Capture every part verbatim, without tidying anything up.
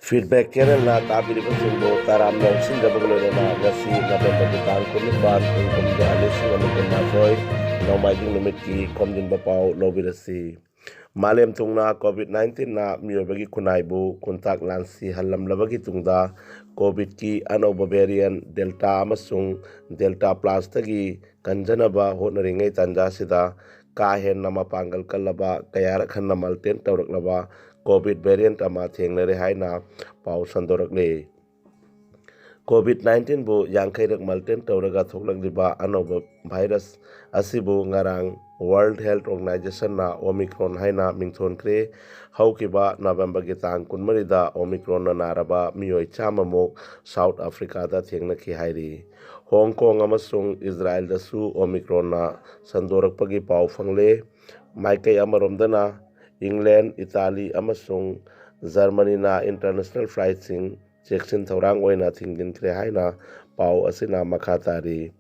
Feedback Channelꯅ ꯇꯥꯕꯤꯔꯤꯕꯁꯤꯡꯕꯨ ꯇꯔꯥꯝꯅ ꯑꯣꯛꯁꯤꯟꯖꯕꯒ ꯂꯣꯏꯅꯅ ꯉꯁꯤ ꯅꯕꯦꯝꯕꯔꯒꯤ ꯇꯥꯡ ꯀꯨꯟꯅꯤꯄꯥꯟ, ꯄꯨꯡ ꯀꯨꯝꯖꯥ ꯂꯤꯁꯤꯡ ꯑꯅꯤ ꯀꯨꯟꯃꯥꯊꯣꯏ, ꯅꯣꯡꯃꯥꯏꯖꯤꯡ ꯅꯨꯃꯤꯠꯀꯤ ꯈꯣꯝꯖꯤꯟꯕ ꯄꯥꯎ ꯂꯧꯕꯤꯔꯁꯤ꯫ ꯃꯥꯂꯦꯝ ꯊꯨꯡꯅ COVID nineteenꯅ ꯃꯤꯑꯣꯏꯕꯒꯤ ꯈꯨꯟꯅꯥꯏꯕꯨ ꯈꯨꯟꯇꯥꯛ ꯂꯥꯟꯁꯤꯍꯜꯂꯝꯂꯕꯒꯤ ꯇꯨꯡꯗ, COVIDꯀꯤ ꯑꯅꯧꯕ variant Delta ꯑꯃꯁꯨꯡ Delta Plusꯇꯒꯤ ꯀꯟꯖꯅꯕ ꯍꯣꯠꯅꯔꯤꯉꯩ ꯇꯥꯟꯖꯥꯁꯤꯗ, ꯀꯥ ꯍꯦꯟꯅ ꯃꯄꯥꯡꯒꯜ ꯀꯜꯂꯕ, ꯀꯌꯥꯔꯛ ꯍꯟꯅ mutate ꯇꯧꯔꯛꯂꯕ COVID variant ꯑꯃ ꯊꯦꯡꯅꯔꯦ ꯍꯥꯏꯅ ꯄꯥꯎ ꯁꯟꯗꯣꯔꯛꯂꯤ꯫ COVID nineteenꯕꯨ ꯌꯥꯡꯈꯩꯔꯛ mutate ꯇꯧꯔꯒ ꯊꯣꯛꯂꯛꯂꯤꯕ ꯑꯅꯧꯕ virus ꯑꯁꯤꯕꯨ ꯉꯔꯥꯡ World Health Organizationꯅ Omicron ꯍꯥꯏꯅ ꯃꯤꯡꯊꯣꯟꯈ꯭ꯔꯦ꯫ ꯍꯧꯈꯤꯕ ꯅꯕꯦꯝꯕꯔꯒꯤ ꯇꯥꯡ ꯀꯨꯟꯃꯔꯤꯗ Omicronꯅ ꯅꯥꯔꯕ ꯃꯤꯑꯣꯏ ꯆꯥꯝꯃꯃꯨꯛ South Africaꯗ ꯊꯦꯡꯅꯈꯤ ꯍꯥꯏꯔꯤ꯫ ꯍꯣꯡ ꯀꯣꯡ ꯑꯃꯁꯨꯡ ꯏꯖꯔꯥꯏꯜꯗꯁꯨ Omicronꯅ ꯁꯟꯗꯣꯔꯛꯄꯒꯤ ꯄꯥꯎ ꯐꯪꯂꯦ꯫ ꯃꯥꯏꯀꯩ ꯑꯃꯔꯣꯝꯗꯅ, ꯏꯪꯂꯦꯟ, ꯏꯇꯥꯂꯤ ꯑꯃꯁꯨꯡ ꯖꯔꯃꯅꯤꯅ international flightꯁꯤꯡ ꯆꯦꯛꯁꯤꯟ ꯊꯧꯔꯥꯡ ꯑꯣꯏꯅ ꯊꯤꯡꯖꯤꯟꯈ꯭ꯔꯦ ꯍꯥꯏꯅ ꯄꯥꯎ ꯑꯁꯤꯅ ꯃꯈꯥ ꯇꯥꯔꯤ꯫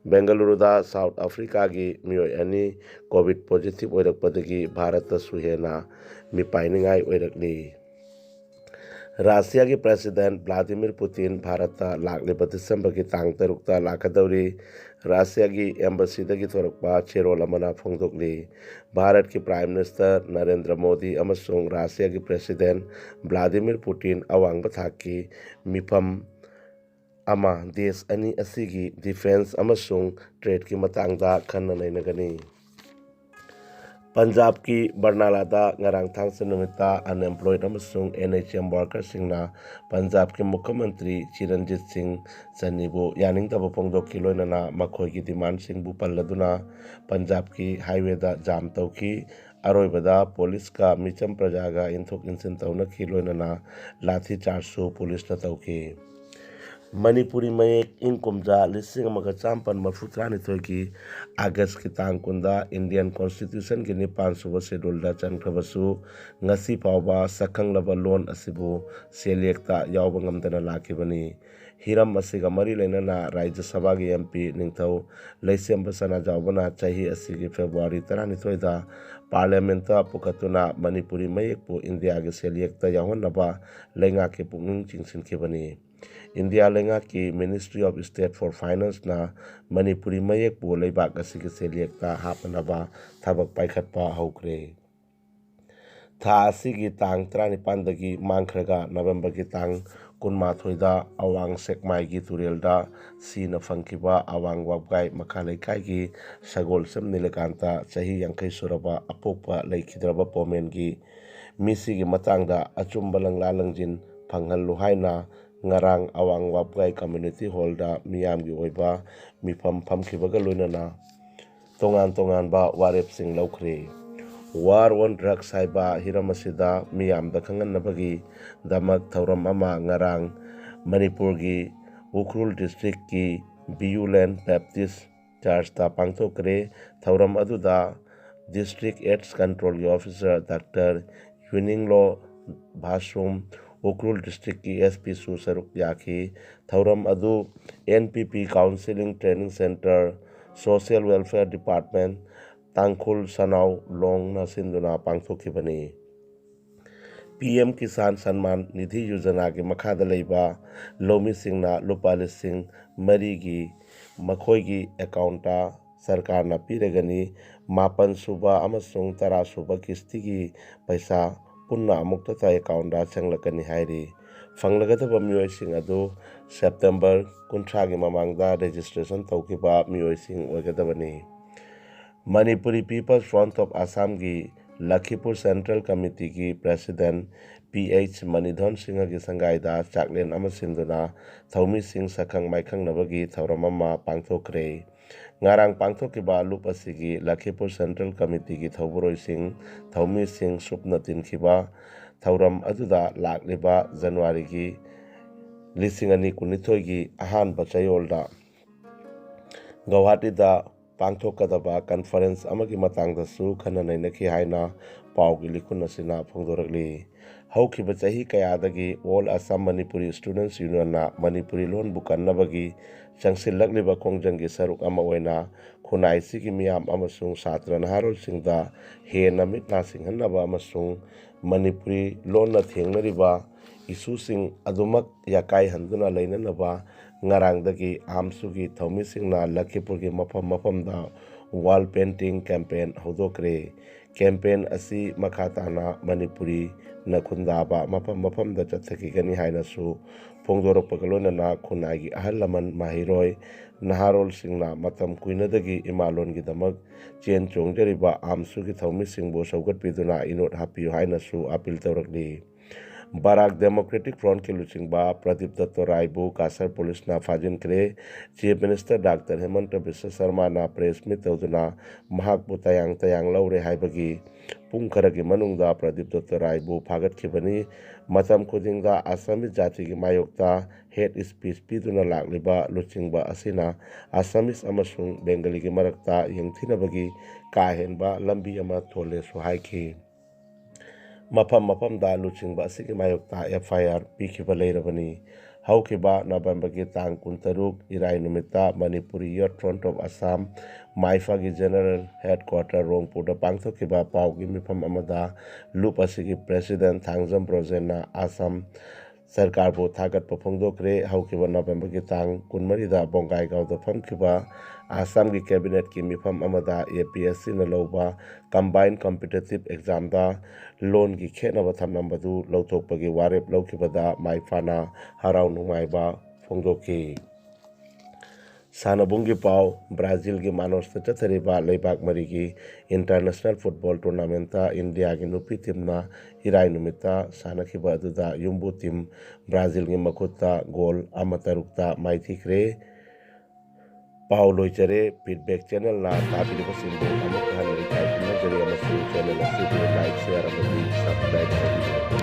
ꯕꯦꯡꯒꯂꯨꯔꯨꯗ South Africaꯒꯤ ꯃꯤꯑꯣꯏ ꯑꯅꯤ COVID positive ꯑꯣꯏꯔꯛꯄꯗꯒꯤ ꯚꯥꯔꯠꯇꯁꯨ ꯍꯦꯟꯅ ꯃꯤꯄꯥꯏꯅꯤꯡꯉꯥꯏ ꯑꯣꯏꯔꯛꯂꯤ꯫ ꯔꯥꯁꯤꯌꯥꯒꯤ President Vladimir Putin ꯚꯥꯔꯠꯇ ꯂꯥꯛꯂꯤꯕ ꯗꯤꯁꯦꯝꯕꯔꯒꯤ ꯇꯥꯡ ꯇꯔꯨꯛꯇ ꯂꯥꯛꯀꯗꯧꯔꯤ꯫ ꯔꯥꯁꯤꯌꯥꯒꯤ embassyꯗꯒꯤ ꯊꯣꯔꯛꯄ ꯆꯦꯔꯣꯜ ꯑꯃꯅ ꯐꯣꯡꯗꯣꯛꯂꯤ꯫ ꯚꯥꯔꯠꯀꯤ Prime Minister ꯅꯔꯦꯟꯗ꯭ꯔ ꯃꯣꯗꯤ ꯑꯃꯁꯨꯡ ꯔꯥꯁꯤꯌꯥꯒꯤ President Vladimir Putin ꯑꯋꯥꯡꯕ ꯊꯥꯛꯀꯤ ꯃꯤꯐꯝ ꯑꯃ ꯗꯦꯁ ꯑꯅꯤ ꯑꯁꯤꯒꯤ defence ꯑꯃꯁꯨꯡ tradeꯀꯤ ꯃꯇꯥꯡꯗ ꯈꯟꯅ ꯅꯩꯅꯒꯅꯤ꯫ ꯄꯟꯖꯥꯕꯀꯤ ꯕꯔꯅꯥꯂꯥꯗ ꯉꯔꯥꯡ ꯊꯥꯡꯖ ꯅꯨꯃꯤꯠꯇ unemployed ꯑꯃꯁꯨꯡ NHM workerꯁꯤꯡꯅ ꯄꯟꯖꯥꯕꯀꯤ ꯃꯨꯈ꯭ꯌ ꯃꯟꯇ꯭ꯔꯤ ꯆꯤꯔꯟꯖꯤꯠ ꯁꯤꯡ ꯆꯟꯅꯤꯕꯨ ꯌꯥꯅꯤꯡꯗꯕ ꯐꯣꯡꯗꯣꯛꯈꯤ, ꯂꯣꯏꯅꯅ ꯃꯈꯣꯏꯒꯤ demandꯁꯤꯡꯕꯨ ꯄꯜꯂꯗꯨꯅ ꯄꯟꯖꯥꯕꯀꯤ highwayꯗ jam ꯇꯧꯈꯤ꯫ ꯑꯔꯣꯏꯕꯗ ꯄꯨꯂꯤꯁꯀ ꯃꯤꯆꯝ ꯄ꯭ꯔꯖꯥꯒ ꯏꯟꯊꯣꯛ ꯏꯟꯁꯤꯟ ꯇꯧꯅꯈꯤ, ꯂꯣꯏꯅꯅ ꯂꯥꯊꯤ ꯆꯥꯔꯖꯁꯨ ꯄꯨꯂꯤꯁꯅ ꯇꯧꯈꯤ꯫ ꯃꯅꯤꯄꯨꯔꯤ ꯃꯌꯦꯛ꯫ ꯏꯪ ꯀꯨꯝꯖꯥ ꯂꯤꯁꯤꯡ ꯑꯃꯒ ꯆꯥꯃꯥꯄꯟ ꯃꯔꯤꯐꯨ ꯇꯔꯥꯅꯤꯊꯣꯏꯒꯤ Augustꯀꯤ ꯇꯥꯡ ꯀꯨꯟꯗ Indian Constitutionꯒꯤ ꯅꯤꯄꯥꯟ ꯁꯨꯕ scheduleꯗ ꯆꯟꯈ꯭ꯔꯕꯁꯨ, ꯉꯁꯤ ꯐꯥꯎꯕ ꯁꯛꯈꯪꯂꯕ ꯂꯣꯟ ꯑꯁꯤꯕꯨ ꯁꯦꯜꯌꯦꯛꯇ ꯌꯥꯎꯕ ꯉꯝꯗꯅ ꯂꯥꯛꯈꯤꯕꯅꯤ꯫ ꯍꯤꯔꯝ ꯑꯁꯤꯒ ꯃꯔꯤ ꯂꯩꯅꯅ ꯔꯥꯖ꯭ꯌ ꯁꯚꯥꯒꯤ M P ꯅꯤꯡꯊꯧ ꯂꯩꯁꯦꯝꯕ ꯁꯅꯥꯖꯥꯎꯕꯅ ꯆꯍꯤ ꯑꯁꯤꯒꯤ February ꯇꯔꯥꯅꯤꯊꯣꯏꯗ Parliament ꯄꯨꯈꯠꯇꯨꯅ ꯃꯅꯤꯄꯨꯔꯤ ꯃꯌꯦꯛꯄꯨ ꯏꯟꯗꯤꯌꯥꯒꯤ ꯁꯦꯜꯌꯦꯛꯇ ꯌꯥꯎꯍꯟꯅꯕ ꯂꯩꯉꯥꯛꯀꯤ ꯄꯨꯛꯅꯤꯡ ꯆꯤꯡꯁꯤꯟꯈꯤꯕꯅꯤ꯫ ꯏꯟꯗꯤꯌꯥ ꯂꯩꯉꯥꯛꯀꯤ Ministry of State for Finance ꯅ ꯃꯅꯤꯄꯨꯔꯤ ꯃꯌꯦꯛꯄꯨ ꯂꯩꯕꯥꯛ ꯑꯁꯤꯒꯤ ꯁꯦꯜꯌꯦꯛꯇ ꯍꯥꯞꯅꯅꯕ ꯊꯕꯛ ꯄꯥꯏꯈꯠꯄ ꯍꯧꯈ꯭ꯔꯦ꯫ ꯊꯥ ꯑꯁꯤꯒꯤ ꯇꯥꯡ ꯇꯔꯥꯅꯤꯄꯥꯟꯗꯒꯤ ꯃꯥꯡꯈ꯭ꯔꯒ November ꯒꯤ ꯇꯥꯡ ꯀꯨꯟꯃꯥꯊꯣꯏꯗ ꯑꯋꯥꯡ ꯁꯦꯛꯃꯥꯏꯒꯤ ꯇꯨꯔꯦꯜꯗ ꯁꯤꯅ ꯐꯪꯈꯤꯕ ꯑꯋꯥꯡ ꯋꯥꯕꯒꯥꯏ ꯃꯈꯥ ꯂꯩꯀꯥꯏꯒꯤ ꯁꯒꯣꯜꯁꯦꯝ ꯅꯤꯂꯀꯥꯟꯇ, ꯆꯍꯤ ꯌꯥꯡꯈꯩ ꯁꯨꯔꯕ, ꯑꯄꯣꯛꯄ ꯂꯩꯈꯤꯗ꯭ꯔꯕ ꯄꯣꯃꯦꯟꯒꯤ ꯃꯤꯁꯤꯒꯤ ꯃꯇꯥꯡꯗ ꯑꯆꯨꯝꯕ ꯂꯪꯂꯥ ꯂꯪꯖꯤꯟ ꯐꯪꯍꯜꯂꯨ ꯍꯥꯏꯅ ꯉꯔꯥꯡ ꯑꯋꯥꯡ ꯋꯥꯕꯒꯥꯏ Community Hall ꯗ ꯃꯤꯌꯥꯝꯒꯤ ꯑꯣꯏꯕ ꯃꯤꯐꯝ ꯐꯝꯈꯤꯕꯒ ꯂꯣꯏꯅꯅ ꯇꯣꯉꯥꯟ ꯇꯣꯉꯥꯟꯕ ꯋꯥꯔꯦꯞꯁꯤꯡ ꯂꯧꯈ꯭ꯔꯦ꯫ War on Drugs ꯍꯥꯏꯕ ꯍꯤꯔꯝ ꯑꯁꯤꯗ ꯃꯤꯌꯥꯝꯗ ꯈꯪꯍꯟꯅꯕꯒꯤꯗꯃꯛ ꯊꯧꯔꯝ ꯑꯃ ꯉꯔꯥꯡ ꯃꯅꯤꯄꯨꯔꯒꯤ ꯎꯈ꯭ꯔꯨꯜ district ꯀꯤ ꯕꯤꯌꯨꯂꯦꯟ Baptist Church ꯇ ꯄꯥꯡꯊꯣꯛꯈ꯭ꯔꯦ꯫ ꯊꯧꯔꯝ ꯑꯗꯨꯗ District AIDS Control ꯒꯤ officer Doctor ꯌꯨꯅꯤꯡꯂꯣ ꯚꯥꯁ꯭ꯔꯨꯝ, ꯎꯈ꯭ꯔꯨꯜ district ꯀꯤ S P ꯁꯨ ꯁꯔꯨꯛ ꯌꯥꯈꯤ꯫ ꯊꯧꯔꯝ ꯑꯗꯨ N P P Counselling Training Centre, Social Welfare Department, ꯇꯥꯡꯈꯨꯜ ꯁꯅꯥꯎ ꯂꯣꯡꯅ ꯁꯤꯟꯗꯨꯅ ꯄꯥꯡꯊꯣꯛꯈꯤꯕꯅꯤ꯫ P M Kisan Samman Nidhi Yojana ꯒꯤ ꯃꯈꯥꯗ ꯂꯩꯕ ꯂꯧꯃꯤꯁꯤꯡꯅ ꯂꯨꯄꯥ ꯂꯤꯁꯤꯡ ꯃꯔꯤꯒꯤ ꯃꯈꯣꯏꯒꯤ account ꯇ ꯁꯔꯀꯥꯔꯅ ꯄꯤꯔꯒꯅꯤ꯫ ꯃꯥꯄꯟ ꯁꯨꯕ ꯑꯃꯁꯨꯡ ꯇꯔꯥ ꯁꯨꯕ ꯀꯤꯁꯇꯤꯒꯤ ꯄꯩꯁꯥ ꯄꯨꯟꯅ ꯑꯃꯨꯛꯇꯗ account ꯇ ꯆꯪꯂꯛꯀꯅꯤ ꯍꯥꯏꯔꯤ꯫ ꯐꯪꯂꯒꯗꯕ ꯃꯤꯑꯣꯏꯁꯤꯡ ꯑꯗꯨ September ꯀꯨꯟꯊ꯭ꯔꯥꯒꯤ ꯃꯃꯥꯡꯗ registration ꯇꯧꯈꯤꯕ ꯃꯤꯑꯣꯏꯁꯤꯡ ꯑꯣꯏꯒꯗꯕꯅꯤ꯫ Manipuri People's Front of Assam ꯒꯤ ꯂꯈꯤꯄꯨꯔ Central Committee ꯒꯤ President P H ꯃꯅꯤꯙꯟ ꯁꯤꯡꯍꯒꯤ ꯁꯪꯒꯥꯏꯗ ꯆꯥꯛꯂꯦꯟ ꯑꯃ ꯁꯤꯟꯗꯨꯅ ꯊꯧꯃꯤꯁꯤꯡ ꯁꯛꯈꯪ ꯃꯥꯏꯈꯪꯅꯕꯒꯤ ꯊꯧꯔꯝ ꯑꯃ ꯄꯥꯡꯊꯣꯛꯈ꯭ꯔꯦ꯫ ꯉꯔꯥꯡ ꯄꯥꯡꯊꯣꯛꯈꯤꯕ ꯂꯨꯞ ꯑꯁꯤꯒꯤ ꯂꯈꯤꯄꯨꯔ Central Committee ꯒꯤ ꯊꯧꯕꯨꯔꯣꯏꯁꯤꯡ, ꯊꯧꯃꯤꯁꯤꯡ ꯁꯨꯞꯅ ꯇꯤꯟꯈꯤꯕ ꯊꯧꯔꯝ ꯑꯗꯨꯗ ꯂꯥꯛꯂꯤꯕ January ꯒꯤ ꯂꯤꯁꯤꯡ ꯑꯅꯤ ꯀꯨꯟꯅꯤꯊꯣꯏꯒꯤ ꯑꯍꯥꯟꯕ ꯆꯌꯣꯜꯗ ꯒꯧꯍꯥꯇꯤꯗ ꯄꯥꯡꯊꯣꯛꯀꯗꯕ conference ꯑꯃꯒꯤ ꯃꯇꯥꯡꯗꯁꯨ ꯈꯟꯅ ꯅꯩꯅꯈꯤ ꯍꯥꯏꯅ ꯄꯥꯎꯒꯤ ꯂꯤꯈꯨꯟ ꯑꯁꯤꯅ ꯐꯣꯡꯗꯣꯔꯛꯂꯤ꯫ ꯍꯧꯈꯤꯕ ꯆꯍꯤ ꯀꯌꯥꯗꯒꯤ All Assam Manipuri Students Unionꯅ Manipuri ꯂꯣꯟꯕꯨ ꯀꯟꯅꯕꯒꯤ ꯆꯪꯁꯤꯜꯂꯛꯂꯤꯕ ꯈꯣꯡꯖꯪꯒꯤ ꯁꯔꯨꯛ ꯑꯃ ꯑꯣꯏꯅ ꯈꯨꯟꯅꯥꯏꯁꯤꯒꯤ ꯃꯤꯌꯥꯝ ꯑꯃꯁꯨꯡ ꯁꯥꯇ꯭ꯔ ꯅꯍꯥꯔꯣꯜꯁꯤꯡꯗ ꯍꯦꯟꯅ ꯃꯤꯠ ꯅꯥ ꯁꯤꯡꯍꯟꯅꯕ ꯑꯃꯁꯨꯡ ꯃꯅꯤꯄꯨꯔꯤ ꯂꯣꯟꯅ ꯊꯦꯡꯅꯔꯤꯕ ꯏꯁꯨꯁꯤꯡ ꯑꯗꯨꯃꯛ ꯌꯥꯀꯥꯏꯍꯟꯗꯨꯅ ꯂꯩꯅꯅꯕ ꯉꯔꯥꯡꯗꯒꯤ ꯑꯥꯝꯁꯨꯒꯤ ꯊꯧꯃꯤꯁꯤꯡꯅ ꯂꯈꯤꯄꯨꯔꯒꯤ ꯃꯐꯝ ꯃꯐꯝꯗ wall painting campaign ꯍꯧꯗꯣꯛꯈ꯭ꯔꯦ꯫ Campaign ꯑꯁꯤ ꯃꯈꯥ ꯇꯥꯅ ꯃꯅꯤꯄꯨꯔꯤꯅ ꯈꯨꯟꯗꯥꯕ ꯃꯐꯝ ꯃꯐꯝꯗ ꯆꯠꯊꯈꯤꯒꯅꯤ ꯍꯥꯏꯅꯁꯨ ꯐꯣꯡꯗꯣꯔꯛꯄꯒ ꯂꯣꯏꯅꯅ ꯈꯨꯟꯅꯥꯏꯒꯤ ꯑꯍꯜ ꯂꯃꯟ, ꯃꯍꯩꯔꯣꯏ, ꯅꯍꯥꯔꯣꯜꯁꯤꯡꯅ ꯃꯇꯝ ꯀꯨꯏꯅꯗꯒꯤ ꯏꯃꯥꯂꯣꯟꯒꯤꯗꯃꯛ ꯆꯦꯟ ꯆꯣꯡꯖꯔꯤꯕ ꯑꯥꯝꯁꯨꯒꯤ ꯊꯧꯃꯤꯁꯤꯡꯕꯨ ꯁꯧꯒꯠꯄꯤꯗꯨꯅ ꯏꯅꯣꯠ ꯍꯥꯞꯄꯤꯌꯨ ꯍꯥꯏꯅꯁꯨ appeal ꯇꯧꯔꯛꯂꯤ꯫ ꯕꯔꯥꯛ Democratic Frontꯀꯤ ꯂꯨꯆꯤꯡꯕ ꯄ꯭ꯔꯗꯤꯞ ꯗꯠꯇꯣ ꯔꯥꯏꯕꯨ ꯀꯥꯁꯔ ꯄꯨꯂꯤꯁꯅ ꯐꯥꯖꯤꯟꯈ꯭ꯔꯦ꯫ Chief Minister Doctor ꯍꯦꯃꯟꯇ Visva ꯁꯔꯃꯥꯅ press meet ꯇꯧꯗꯨꯅ ꯃꯍꯥꯛꯄꯨ ꯇꯌꯥꯡ ꯇꯌꯥꯡ ꯂꯧꯔꯦ ꯍꯥꯏꯕꯒꯤ ꯄꯨꯡ ꯈꯔꯒꯤ ꯃꯅꯨꯡꯗ ꯄ꯭ꯔꯗꯤꯞ ꯗꯠꯇꯣ ꯔꯥꯏꯕꯨ ꯐꯥꯒꯠꯈꯤꯕꯅꯤ꯫ ꯃꯇꯝ ꯈꯨꯗꯤꯡꯗ ꯑꯁꯥꯃꯤꯁ ꯖꯥꯇꯤꯒꯤ ꯃꯥꯌꯣꯛꯇ hate speech ꯄꯤꯗꯨꯅ ꯂꯥꯛꯂꯤꯕ ꯂꯨꯆꯤꯡꯕ ꯑꯁꯤꯅ ꯑꯁꯥꯃꯤꯁ ꯑꯃꯁꯨꯡ ꯕꯦꯡꯒꯂꯤꯒꯤ ꯃꯔꯛꯇ ꯌꯦꯡꯊꯤꯅꯕꯒꯤ ꯀꯥ ꯍꯦꯟꯕ ꯂꯝꯕꯤ ꯑꯃ ꯊꯣꯜꯂꯦꯁꯨ ꯍꯥꯏꯈꯤ꯫ ꯃꯐꯝ ꯃꯐꯝꯗ ꯂꯨꯆꯤꯡꯕ ꯑꯁꯤꯒꯤ ꯃꯥꯌꯣꯛꯇ F I R ꯄꯤꯈꯤꯕ ꯂꯩꯔꯕꯅꯤ꯫ ꯍꯧꯈꯤꯕ ꯅꯕꯦꯝꯕꯔꯒꯤ ꯇꯥꯡ ꯀꯨꯟꯇꯔꯨꯛ, ꯏꯔꯥꯏ ꯅꯨꯃꯤꯠꯇ Manipuri Youth Front of Assam, ꯃꯥꯏꯐꯥꯒꯤ General Headquarter ꯔꯣꯡꯄꯨꯔꯗ ꯄꯥꯡꯊꯣꯛꯈꯤꯕ ꯄꯥꯎꯒꯤ ꯃꯤꯐꯝ ꯑꯃꯗ ꯂꯨꯞ ꯑꯁꯤꯒꯤ President ꯊꯥꯡꯖꯝ ꯕ꯭ꯔꯣꯖꯦꯟꯅ ꯑꯁꯥꯝ ꯁꯔꯀꯥꯔꯕꯨ ꯊꯥꯒꯠꯄ ꯐꯣꯡꯗꯣꯛꯈ꯭ꯔꯦ꯫ ꯍꯧꯈꯤꯕ ꯅꯕꯦꯝꯕꯔꯒꯤ ꯇꯥꯡ ꯀꯨꯟꯃꯔꯤꯗ ꯕꯣꯡꯒꯥꯏꯒꯥꯎꯗ ꯐꯝꯈꯤꯕ ꯑꯁꯥꯝꯒꯤ Cabinetꯀꯤ ꯃꯤꯐꯝ ꯑꯃꯗ A P S Cꯅ ꯂꯧꯕ Combined Competitive Examꯗ ꯂꯣꯟꯒꯤ ꯈꯦꯠꯅꯕ ꯊꯝꯂꯝꯕꯗꯨ ꯂꯧꯊꯣꯛꯄꯒꯤ ꯋꯥꯔꯦꯞ ꯂꯧꯈꯤꯕꯗ ꯃꯥꯏꯐꯥꯅ ꯍꯔꯥꯎ ꯅꯨꯡꯉꯥꯏꯕ ꯐꯣꯡꯗꯣꯛꯈꯤ꯫ ꯁꯥꯟꯅꯕꯨꯡꯒꯤ ꯄꯥꯎ꯫ ꯕ꯭ꯔꯥꯖꯤꯜꯒꯤ ꯃꯥꯅꯣꯁꯇ ꯆꯠꯊꯔꯤꯕ ꯂꯩꯕꯥꯛ ꯃꯔꯤꯒꯤ International Football Tournamentꯇ ꯏꯟꯗꯤꯌꯥꯒꯤ ꯅꯨꯄꯤ teamꯅ ꯏꯔꯥꯏ ꯅꯨꯃꯤꯠꯇ ꯁꯥꯟꯅꯈꯤꯕ ꯑꯗꯨꯗ ꯌꯨꯝꯕꯨ team ꯕ꯭ꯔꯥꯖꯤꯜꯒꯤ ꯃꯈꯨꯠꯇ goal ꯑꯃ ꯇꯔꯨꯛꯇ ꯃꯥꯏꯊꯤꯈ꯭ꯔꯦ꯫ ꯄꯥꯎ ꯂꯣꯏꯖꯔꯦ꯫ Feedback Channelꯅ ꯇꯥꯕꯤꯔꯤꯕꯁꯤꯡꯕꯨ ꯑꯃꯨꯛ ꯍꯟꯅ ꯏꯀꯥꯏ ꯈꯨꯝꯅꯖꯔꯤ ꯑꯃꯁꯨꯡ channel ꯑꯁꯤꯕꯨ like, share ꯑꯃꯗꯤ subscribe ꯇꯧꯕꯤꯌꯨ꯫